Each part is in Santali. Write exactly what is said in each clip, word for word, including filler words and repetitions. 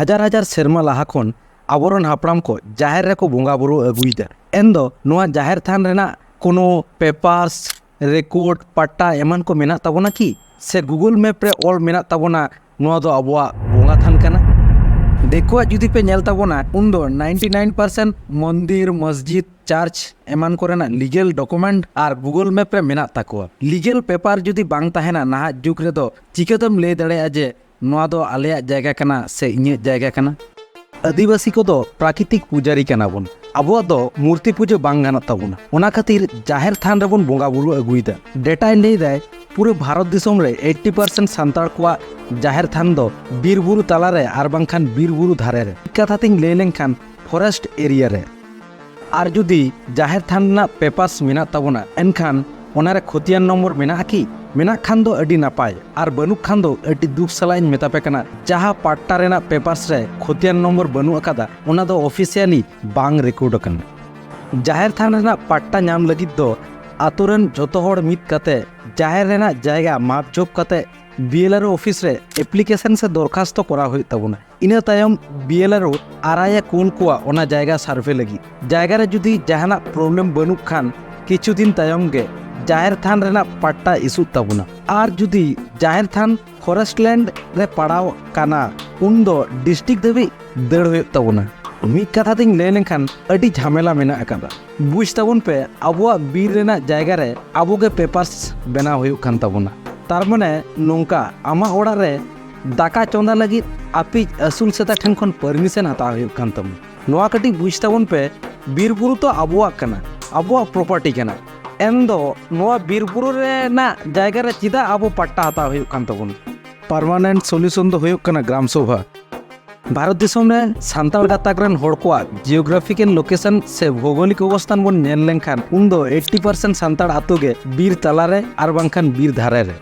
ᱦᱟᱡᱟᱨ ᱦᱟᱡᱟᱨ ᱥᱮᱨᱢᱟ ᱞᱟᱦᱟ ᱠᱷᱚᱱ ᱟᱵᱚᱨᱮᱱ ᱦᱟᱯᱲᱟᱢ ᱠᱚ ᱡᱟᱦᱮᱨ ᱨᱮᱠᱚ ᱵᱚᱸᱜᱟ ᱵᱩᱨᱩ ᱟᱹᱜᱩᱭᱮᱫᱟ᱾ ᱮᱱᱫᱚ ᱱᱚᱣᱟ ᱡᱟᱦᱮᱨ ᱛᱷᱟᱱ ᱨᱮᱱᱟᱜ ᱠᱳᱱᱳ ᱯᱮᱯᱟᱨᱥ, ᱨᱮᱠᱳᱨᱰ, ᱯᱟᱴᱴᱟ ᱮᱢᱟᱱ ᱠᱚ ᱢᱮᱱᱟᱜ ᱛᱟᱵᱚᱱᱟ ᱠᱤ? ᱥᱮ ᱜᱩᱜᱩᱞ ᱢᱮᱯ ᱨᱮ ᱚᱞ ᱢᱮᱱᱟᱜ ᱛᱟᱵᱚᱱᱟ ᱱᱚᱣᱟ ᱫᱚ ᱟᱵᱚᱣᱟᱜ ᱵᱚᱸᱜᱟ ᱛᱷᱟᱱ ᱠᱟᱱᱟ? ᱫᱤᱠᱩᱣᱟᱜ ᱡᱩᱫᱤ ᱯᱮ ᱧᱮᱞ ᱛᱟᱵᱚᱱᱟ, ᱩᱱᱫᱚ ᱱᱟᱭᱤᱱᱴᱤ ᱱᱟᱭᱤᱱ ᱯᱟᱨᱥᱮᱱᱴ ᱢᱚᱱᱫᱤᱨ, ᱢᱚᱥᱡᱤᱫ, ᱪᱟᱨᱪ ᱮᱢᱟᱱ ᱠᱚᱨᱮᱱᱟᱜ ᱞᱤᱜᱮᱞ ᱰᱚᱠᱩᱢᱮᱱᱴ ᱟᱨ ᱜᱩᱜᱩᱞ ᱢᱮᱯ ᱨᱮ ᱢᱮᱱᱟᱜ ᱛᱟᱠᱚᱣᱟ᱾ ᱞᱤᱜᱮᱞ ᱯᱮᱯᱟᱨ ᱡᱩᱫᱤ ᱵᱟᱝ ᱛᱟᱦᱮᱱᱟ ᱱᱟᱦᱟᱜ ᱡᱩᱜᱽ ᱨᱮᱫᱚ, ᱪᱤᱠᱟᱹᱛᱮᱢ ᱞᱟᱹᱭ ᱫᱟᱲᱮᱭᱟᱜᱼᱟ ᱡᱮ ᱱᱚᱣᱟ ᱫᱚ ᱟᱞᱮᱭᱟᱜ ᱡᱟᱭᱜᱟ ᱠᱟᱱᱟ ᱥᱮ ᱤᱧᱟᱹᱜ ᱡᱟᱭᱜᱟ ᱠᱟᱱᱟ? ᱟᱹᱫᱤᱵᱟᱹᱥᱤ ᱠᱚᱫᱚ ᱯᱨᱟᱠᱨᱤᱛᱤᱠ ᱯᱩᱡᱟᱨᱤ ᱠᱟᱱᱟ ᱵᱚᱱ᱾ ᱟᱵᱚᱣᱟᱜ ᱫᱚ ᱢᱩᱨᱛᱤ ᱯᱩᱡᱟᱹ ᱵᱟᱝ ᱜᱟᱱᱚᱜ ᱛᱟᱵᱚᱱᱟ᱾ ᱚᱱᱟ ᱠᱷᱟᱹᱛᱤᱨ ᱡᱟᱦᱮᱨ ᱛᱷᱟᱱ ᱨᱮᱵᱚᱱ ᱵᱚᱸᱜᱟ ᱵᱩᱨᱩ ᱟᱹᱜᱩᱭᱮᱫᱟ᱾ ᱰᱮᱴᱟᱭ ᱞᱟᱹᱭ ᱫᱟᱭ, ᱯᱩᱨᱟᱹ ᱵᱷᱟᱨᱚᱛ ᱫᱤᱥᱚᱢ ᱨᱮ ᱮᱭᱤᱴᱴᱤ ᱯᱟᱨᱥᱮᱱᱴ ᱥᱟᱱᱛᱟᱲ ᱠᱚᱣᱟᱜ ᱡᱟᱦᱮᱨ ᱛᱷᱟᱱ ᱫᱚ ᱵᱤᱨ ᱵᱩᱨᱩ ᱛᱟᱞᱟᱨᱮ ᱟᱨ ᱵᱟᱝᱠᱷᱟᱱ ᱵᱤᱨ ᱵᱩᱨᱩ ᱫᱷᱟᱨᱮ ᱨᱮ᱾ ᱢᱤᱫ ᱠᱟᱛᱷᱟ ᱛᱤᱧ ᱞᱟᱹᱭ ᱞᱮᱱᱠᱷᱟᱱ, ᱯᱷᱚᱨᱮᱥᱴ ᱮᱨᱤᱭᱟ ᱨᱮ᱾ ᱟᱨ ᱡᱩᱫᱤ ᱡᱟᱦᱮᱨ ᱛᱷᱟᱱ ᱨᱮᱱᱟᱜ ᱯᱮᱯᱟᱨᱥ ᱢᱮᱱᱟᱜ ᱛᱟᱵᱚᱱᱟ, ᱮᱱᱠᱷᱟᱱ ᱚᱱᱟᱨᱮ ᱠᱷᱚᱛᱤᱭᱟᱱ ᱱᱚᱢᱵᱚᱨ ᱢᱮᱱᱟᱜᱼᱟ ᱠᱤ? ᱢᱮᱱᱟᱜ ᱠᱷᱟᱱ ᱫᱚ ᱟᱹᱰᱤ ᱱᱟᱯᱟᱭ, ᱟᱨ ᱵᱟᱹᱱᱩᱜ ᱠᱷᱟᱱ ᱫᱚ ᱟᱹᱰᱤ ᱫᱩᱠ ᱥᱟᱞᱟᱜ ᱤᱧ ᱢᱮᱛᱟ ᱯᱮ ᱠᱟᱱᱟ, ᱡᱟᱦᱟᱸ ᱯᱟᱴᱴᱟ ᱨᱮᱱᱟᱜ ᱯᱮᱯᱟᱨᱥ ᱨᱮ ᱠᱷᱚᱛᱤᱭᱟᱱ ᱱᱚᱢᱵᱚᱨ ᱵᱟᱹᱱᱩᱜ ᱟᱠᱟᱫᱟ, ᱚᱱᱟ ᱫᱚ ᱚᱯᱷᱤᱥᱤᱭᱟᱞᱤ ᱵᱟᱝ ᱨᱮᱠᱚᱨᱰ ᱟᱠᱟᱱᱟ᱾ ᱡᱟᱦᱮᱨ ᱛᱷᱟᱱ ᱨᱮᱱᱟᱜ ᱯᱟᱴᱴᱟ ᱧᱟᱢ ᱞᱟᱹᱜᱤᱫ ᱫᱚ ᱟᱛᱳ ᱨᱮᱱ ᱡᱷᱚᱛᱚ ᱦᱚᱲ ᱢᱤᱫ ᱠᱟᱛᱮ ᱡᱟᱦᱮᱨ ᱨᱮᱱᱟᱜ ᱡᱟᱭᱜᱟ ᱢᱟᱯ ᱡᱷᱳᱯ ᱠᱟᱛᱮ ᱵᱤ ᱮᱞ ᱟᱨ ᱳ ᱚᱯᱷᱤᱥ ᱨᱮ ᱮᱯᱞᱤᱠᱮᱥᱚᱱ ᱥᱮ ᱫᱚᱨᱠᱷᱟᱥᱛᱚ ᱠᱚᱨᱟᱣ ᱦᱩᱭᱩᱜ ᱛᱟᱵᱚᱱᱟ᱾ ᱤᱱᱟᱹ ᱛᱟᱭᱚᱢ ᱵᱤ ᱮᱞ ᱟᱨ ᱳ ᱟᱨᱟᱭᱮ ᱠᱩᱞ ᱠᱚᱣᱟ ᱚᱱᱟ ᱡᱟᱭᱜᱟ ᱥᱟᱨᱵᱷᱮ ᱞᱟᱹᱜᱤᱫ᱾ ᱡᱟᱭᱜᱟ ᱨᱮ ᱡᱩᱫᱤ ᱡᱟᱦᱟᱱᱟᱜ ᱯᱨᱚᱵᱞᱮᱢ ᱵᱟᱹᱱᱩᱜ ᱠᱷᱟᱱ, ᱠᱤᱪᱷᱩ ᱫᱤᱱ ᱛᱟᱭᱚᱢ ᱜᱮ ᱡᱟᱦᱮᱨ ᱛᱷᱟᱱ ᱨᱮᱱᱟᱜ ᱯᱟᱴᱴᱟ ᱤᱥᱩᱜ ᱛᱟᱵᱚᱱᱟ᱾ ᱟᱨ ᱡᱩᱫᱤ ᱡᱟᱦᱮᱨ ᱛᱷᱟᱱ ᱯᱷᱚᱨᱮᱥᱴ ᱞᱮᱱᱰ ᱨᱮ ᱯᱟᱲᱟᱣ ᱠᱟᱱᱟ, ᱩᱱᱫᱚ ᱰᱤᱥᱴᱨᱤᱠᱴ ᱫᱷᱟᱹᱵᱤᱡ ᱫᱟᱹᱲ ᱦᱩᱭᱩᱜ ᱛᱟᱵᱚᱱᱟ᱾ ᱢᱤᱫ ᱠᱟᱛᱷᱟ ᱛᱤᱧ ᱞᱟᱹᱭ ᱞᱮᱱᱠᱷᱟᱱ, ᱟᱹᱰᱤ ᱡᱷᱟᱢᱮᱞᱟ ᱢᱮᱱᱟᱜ ᱟᱠᱟᱫᱟ᱾ ᱵᱩᱡᱽ ᱛᱟᱵᱚᱱ ᱯᱮ, ᱟᱵᱚᱣᱟᱜ ᱵᱤᱨ ᱨᱮᱱᱟᱜ ᱡᱟᱭᱜᱟ ᱨᱮ ᱟᱵᱚ ᱜᱮ ᱯᱮᱯᱟᱨᱥ ᱵᱮᱱᱟᱣ ᱦᱩᱭᱩᱜ ᱠᱟᱱ ᱛᱟᱵᱚᱱᱟ᱾ ᱛᱟᱨ ᱢᱟᱱᱮ ᱱᱚᱝᱠᱟ, ᱟᱢᱟᱜ ᱚᱲᱟᱜ ᱨᱮ ᱫᱟᱠᱟ ᱪᱚᱸᱫᱟ ᱞᱟᱹᱜᱤᱫ ᱟᱯᱮᱭᱤᱡ ᱟᱹᱥᱩᱞ ᱥᱮᱛᱟ ᱴᱷᱮᱱ ᱠᱷᱚᱱ ᱯᱟᱨᱢᱤᱥᱚᱱ ᱦᱟᱛᱟᱣ ᱦᱩᱭᱩᱜ ᱠᱟᱱ ᱛᱟᱢᱟ᱾ ᱱᱚᱣᱟ ᱠᱟᱹᱴᱤᱡ ᱵᱩᱡᱽ ᱛᱟᱵᱚᱱ ᱯᱮ, ᱵᱤᱨ ᱵᱩᱨᱩ ᱛᱚ ᱟᱵᱚᱣᱟᱜ ᱠᱟᱱᱟ, ᱟᱵᱚᱣᱟᱜ ᱯᱨᱚᱯᱟᱨᱴᱤ ᱠᱟᱱᱟ᱾ ᱮᱱᱫᱚ ᱱᱚᱣᱟ ᱵᱤᱨ ᱵᱩᱨᱩ ᱨᱮᱱᱟᱜ ᱡᱟᱭᱜᱟ ᱨᱮ ᱪᱮᱫᱟᱜ ᱟᱵᱚ ᱯᱟᱴᱴᱟ ᱦᱟᱛᱟᱣ ᱦᱩᱭᱩᱜ ᱠᱟᱱ ᱛᱟᱵᱚᱱᱟ? ᱯᱟᱨᱢᱟᱱᱮᱱᱴ ᱥᱚᱞᱩᱥᱚᱱ ᱫᱚ ᱦᱩᱭᱩᱜ ᱠᱟᱱᱟ ᱜᱨᱟᱢ ᱥᱚᱵᱷᱟ᱾ ᱵᱷᱟᱨᱚᱛ ᱫᱤᱥᱚᱢ ᱨᱮ ᱥᱟᱱᱛᱟᱲ ᱜᱟᱛᱟᱠ ᱨᱮᱱ ᱦᱚᱲ ᱠᱚᱣᱟᱜ ᱡᱤᱭᱳᱜᱨᱟᱯᱷᱤᱠᱮᱞ ᱞᱳᱠᱮᱥᱚᱱ ᱥᱮ ᱵᱷᱳᱜᱳᱞᱤᱠ ᱚᱵᱚᱥᱛᱷᱟᱱ ᱵᱚᱱ ᱧᱮᱞ ᱞᱮᱱᱠᱷᱟᱱ, ᱩᱱᱫᱚ ᱮᱭᱤᱴᱴᱤ ᱯᱟᱨᱥᱮᱱᱴ ᱥᱟᱱᱛᱟᱲ ᱟᱛᱳ ᱜᱮ ᱵᱤᱨ ᱛᱟᱞᱟᱨᱮ ᱟᱨ ᱵᱟᱝᱠᱷᱟᱱ ᱵᱤᱨ ᱫᱷᱟᱨᱮ ᱨᱮ᱾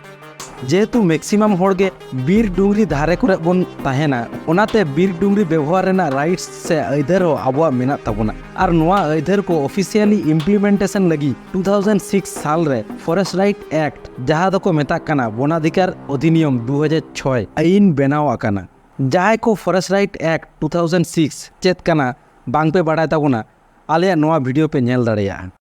ᱡᱮᱦᱮᱛᱩ ᱢᱮᱠᱥᱤᱢᱟᱢ ᱦᱚᱲ ᱜᱮ ᱵᱤᱨ ᱰᱩᱝᱨᱤ ᱫᱷᱟᱨᱮ ᱠᱚᱨᱮ ᱵᱚᱱ ᱛᱟᱦᱮᱱᱟ, ᱚᱱᱟᱛᱮ ᱵᱤᱨ ᱰᱩᱝᱨᱤ ᱵᱮᱵᱚᱦᱟᱨ ᱨᱮᱱᱟᱜ ᱨᱟᱭᱤᱴᱥ ᱥᱮ ᱟᱹᱭᱫᱟᱹᱨ ᱦᱚᱸ ᱟᱵᱚᱣᱟᱜ ᱢᱮᱱᱟᱜ ᱛᱟᱵᱚᱱᱟ᱾ ᱟᱨ ᱱᱚᱣᱟ ᱟᱹᱭᱫᱟᱹᱨ ᱠᱚ ᱚᱯᱷᱤᱥᱤᱭᱟᱞᱤ ᱤᱢᱯᱞᱤᱢᱮᱱᱴᱮᱥᱚᱱ ᱞᱟᱹᱜᱤᱫ ᱴᱩ ᱛᱷᱟᱣᱡᱮᱱᱰ ᱥᱤᱠᱥ ᱥᱟᱞ ᱨᱮ ᱯᱷᱚᱨᱮᱥᱴ ᱨᱟᱭᱤᱴ ᱮᱠᱴ, ᱡᱟᱦᱟᱸ ᱫᱚᱠᱚ ᱢᱮᱛᱟᱜ ᱠᱟᱱᱟ ᱵᱚᱱᱟᱫᱷᱤᱠᱟᱨ ᱚᱫᱷᱤᱱᱤᱭᱚᱢ ᱫᱩ ᱦᱟᱡᱟᱨ ᱪᱷᱚᱭ, ᱟᱹᱭᱤᱱ ᱵᱮᱱᱟᱣ ᱟᱠᱟᱱᱟ᱾ ᱡᱟᱦᱟᱸᱭ ᱠᱚ Forest Right Act two thousand six ᱪᱮᱫ ᱠᱟᱱᱟ ᱵᱟᱝᱯᱮ ᱵᱟᱲᱟᱭ ᱛᱟᱵᱚᱱᱟ, ᱟᱞᱮᱭᱟᱜ ᱱᱚᱣᱟ ᱵᱷᱤᱰᱤᱭᱳ ᱯᱮ ᱧᱮᱞ ᱫᱟᱲᱮᱭᱟᱜᱼᱟ᱾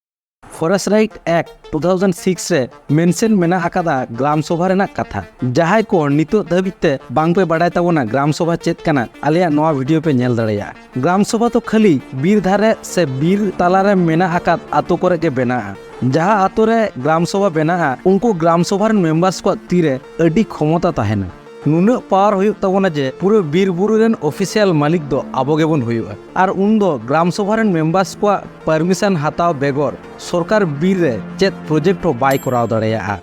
Forest Right Act two thousand six ᱨᱮ ᱢᱮᱱᱥᱮᱱ ᱢᱮᱱᱟᱜ ᱟᱠᱟᱫᱟ ᱜᱨᱟᱢ ᱥᱚᱵᱷᱟ ᱨᱮᱱᱟᱜ ᱠᱟᱛᱷᱟ᱾ ᱡᱟᱦᱟᱸᱭ ᱠᱚ ᱱᱤᱛᱚᱜ ᱫᱷᱟᱹᱵᱤᱡ ᱛᱮ ᱵᱟᱝᱯᱮ ᱵᱟᱲᱟᱭ ᱛᱟᱵᱚᱱᱟ ᱜᱨᱟᱢ ᱥᱚᱵᱷᱟ ᱪᱮᱫ ᱠᱟᱱᱟ, ᱟᱞᱮᱭᱟᱜ ᱱᱚᱣᱟ ᱵᱷᱤᱰᱤᱭᱳ ᱯᱮ ᱧᱮᱞ ᱫᱟᱲᱮᱭᱟᱜᱼᱟ᱾ ᱜᱨᱟᱢ ᱥᱚᱵᱷᱟ ᱫᱚ ᱠᱷᱟᱹᱞᱤ ᱵᱤᱨ ᱫᱷᱟᱨᱮ ᱥᱮ ᱵᱤᱨ ᱛᱟᱞᱟᱨᱮ ᱢᱮᱱᱟᱜ ᱟᱠᱟᱫ ᱟᱛᱳ ᱠᱚᱨᱮ ᱜᱮ ᱵᱮᱱᱟᱜᱼᱟ᱾ ᱡᱟᱦᱟᱸ ᱟᱛᱳ ᱨᱮ ᱜᱨᱟᱢ ᱥᱚᱵᱷᱟ ᱵᱮᱱᱟᱜᱼᱟ, ᱩᱱᱠᱩ ᱜᱨᱟᱢ ᱥᱚᱵᱷᱟ ᱨᱮᱱ ᱢᱮᱢᱵᱟᱨᱥ ᱠᱚᱣᱟᱜ ᱛᱤᱨᱮ ᱟᱹᱰᱤ ᱠᱷᱚᱢᱚᱛᱟ ᱛᱟᱦᱮᱱᱟ᱾ ᱱᱩᱱᱟᱹᱜ ᱯᱟᱣᱟᱨ ᱦᱩᱭᱩᱜ ᱛᱟᱵᱚᱱᱟ ᱡᱮ ᱯᱩᱨᱟᱹ ᱵᱤᱨ ᱵᱩᱨᱩ ᱨᱮᱱ ᱚᱯᱷᱤᱥᱤᱭᱟᱞ ᱢᱟᱹᱞᱤᱠ ᱫᱚ ᱟᱵᱚ ᱜᱮᱵᱚᱱ ᱦᱩᱭᱩᱜᱼᱟ᱾ ᱟᱨ ᱩᱱᱫᱚ ᱜᱨᱟᱢ ᱥᱚᱵᱷᱟ ᱨᱮᱱ ᱢᱮᱢᱵᱟᱨᱥ ᱠᱚᱣᱟᱜ ᱯᱟᱨᱢᱤᱥᱚᱱ ᱦᱟᱛᱟᱣ ᱵᱮᱜᱚᱨ ᱥᱚᱨᱠᱟᱨ ᱵᱤᱨ ᱨᱮ ᱪᱮᱫ ᱯᱨᱚᱡᱮᱠᱴ ᱦᱚᱸ ᱵᱟᱭ ᱠᱚᱨᱟᱣ ᱫᱟᱲᱮᱭᱟᱜᱼᱟ᱾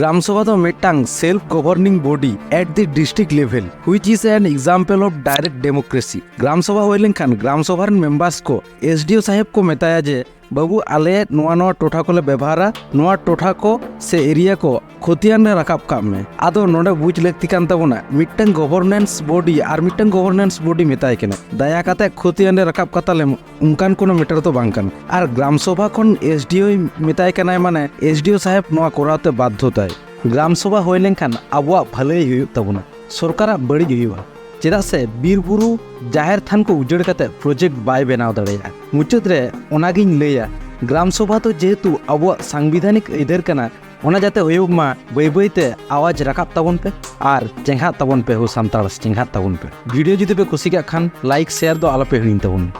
ᱜᱨᱟᱢ ᱥᱚᱵᱷᱟ ᱫᱚ ᱢᱤᱫᱴᱟᱝ self governing body at the district level, which is an example of direct democracy. Gram sabha ᱦᱩᱭ ᱞᱮᱱᱠᱷᱟᱱ ᱜᱨᱟᱢ ᱥᱚᱵᱷᱟ ᱨᱮᱱ ᱢᱮᱢᱵᱟᱨᱥ ᱠᱚ ᱮᱥᱰᱤᱳ ᱥᱟᱦᱮᱵᱽ ᱠᱚ ᱢᱮᱛᱟᱭᱟ ᱡᱮ, "ᱵᱟᱹᱵᱩ, ᱟᱞᱮ ᱱᱚᱣᱟ ᱱᱚᱣᱟ ᱴᱚᱴᱷᱟ ᱠᱚᱞᱮ ᱵᱮᱵᱷᱟᱨᱟ, ᱱᱚᱣᱟ ᱴᱚᱴᱷᱟ ᱠᱚ ᱥᱮ ᱮᱨᱤᱭᱟ ᱠᱚ ᱠᱷᱚᱛᱤᱭᱟᱱ ᱨᱮ ᱨᱟᱠᱟᱵ ᱠᱟᱜ ᱢᱮ᱾" ᱟᱫᱚ ᱱᱚᱰᱮ ᱵᱩᱡᱽ ᱞᱟᱹᱠᱛᱤ ᱠᱟᱱ ᱛᱟᱵᱚᱱᱟ, ᱢᱤᱫᱴᱟᱝ ᱜᱚᱵᱷᱚᱨᱱᱮᱱᱥ ᱵᱚᱰᱤ ᱟᱨ ᱢᱤᱫᱴᱟᱝ ᱜᱚᱵᱷᱚᱨᱱᱮᱱᱥ ᱵᱚᱰᱤ ᱢᱮᱛᱟᱭ ᱠᱟᱱᱟ, "ᱫᱟᱭᱟ ᱠᱟᱛᱮ ᱠᱷᱚᱛᱤᱭᱟᱱ ᱨᱮ ᱨᱟᱠᱟᱵ ᱠᱟᱛᱟᱞᱮᱢ", ᱚᱱᱠᱟᱱ ᱠᱳᱱᱳ ᱢᱮᱴᱟᱨ ᱫᱚ ᱵᱟᱝ ᱠᱟᱱᱟ᱾ ᱟᱨ ᱜᱨᱟᱢ ᱥᱚᱵᱷᱟ ᱠᱷᱚᱱ ᱮᱥᱰᱤᱳᱭ ᱢᱮᱛᱟᱭ ᱠᱟᱱᱟᱭ, ᱢᱟᱱᱮ ᱮᱥᱰᱤᱳ ᱥᱟᱦᱮᱵᱽ ᱱᱚᱣᱟ ᱠᱚᱨᱟᱣ ᱛᱮ ᱵᱟᱫᱽᱫᱷᱚ ᱛᱟᱭ᱾ ᱜᱨᱟᱢ ᱥᱚᱵᱷᱟ ᱦᱩᱭ ᱞᱮᱱᱠᱷᱟᱱ ᱟᱵᱚᱣᱟᱜ ᱵᱷᱟᱹᱞᱟᱹᱭ ᱦᱩᱭᱩᱜ ᱛᱟᱵᱚᱱᱟ, ᱥᱚᱨᱠᱟᱨᱟᱜ ᱵᱟᱹᱲᱤᱡ ᱦᱩᱭᱩᱜᱼᱟ᱾ ᱪᱮᱫᱟᱜ ᱥᱮ ᱵᱤᱨ ᱵᱩᱨᱩ ᱡᱟᱦᱮᱨ ᱛᱷᱟᱱ ᱠᱚ ᱩᱡᱟᱹᱲ ᱠᱟᱛᱮ ᱯᱨᱚᱡᱮᱠᱴ ᱵᱟᱭ ᱵᱮᱱᱟᱣ ᱫᱟᱲᱮᱭᱟᱜᱼᱟ᱾ ᱢᱩᱪᱟᱹᱫ ᱨᱮ ᱚᱱᱟᱜᱤᱧ ᱞᱟᱹᱭᱟ, ᱜᱨᱟᱢ ᱥᱚᱵᱷᱟ ᱫᱚ ᱡᱮᱦᱮᱛᱩ ᱟᱵᱚᱣᱟᱜ ᱥᱟᱝᱵᱤᱫᱷᱟᱱᱤᱠ ᱟᱹᱭᱫᱟᱹᱨ ᱠᱟᱱᱟ, ᱚᱱᱟ ᱡᱟᱛᱮ ᱦᱩᱭᱩᱜ ᱢᱟ, ᱵᱟᱹᱭ ᱵᱟᱹᱭ ᱛᱮ ᱟᱣᱟᱡᱽ ᱨᱟᱠᱟᱵ ᱛᱟᱵᱚᱱ ᱯᱮ ᱟᱨ ᱪᱮᱸᱜᱷᱟᱜ ᱛᱟᱵᱚᱱ ᱯᱮ ᱦᱳ ᱥᱟᱱᱛᱟᱲ, ᱪᱮᱸᱜᱷᱟᱜ ᱛᱟᱵᱚᱱ ᱯᱮ᱾ ᱵᱷᱤᱰᱤᱭᱳ ᱡᱩᱫᱤ ᱯᱮ ᱠᱩᱥᱤ ᱠᱟᱜ ᱠᱷᱟᱱ ᱞᱟᱭᱤᱠ, ᱥᱮᱭᱟᱨ ᱫᱚ ᱟᱞᱚᱯᱮ ᱦᱤᱲᱤᱧ ᱛᱟᱵᱚᱱ᱾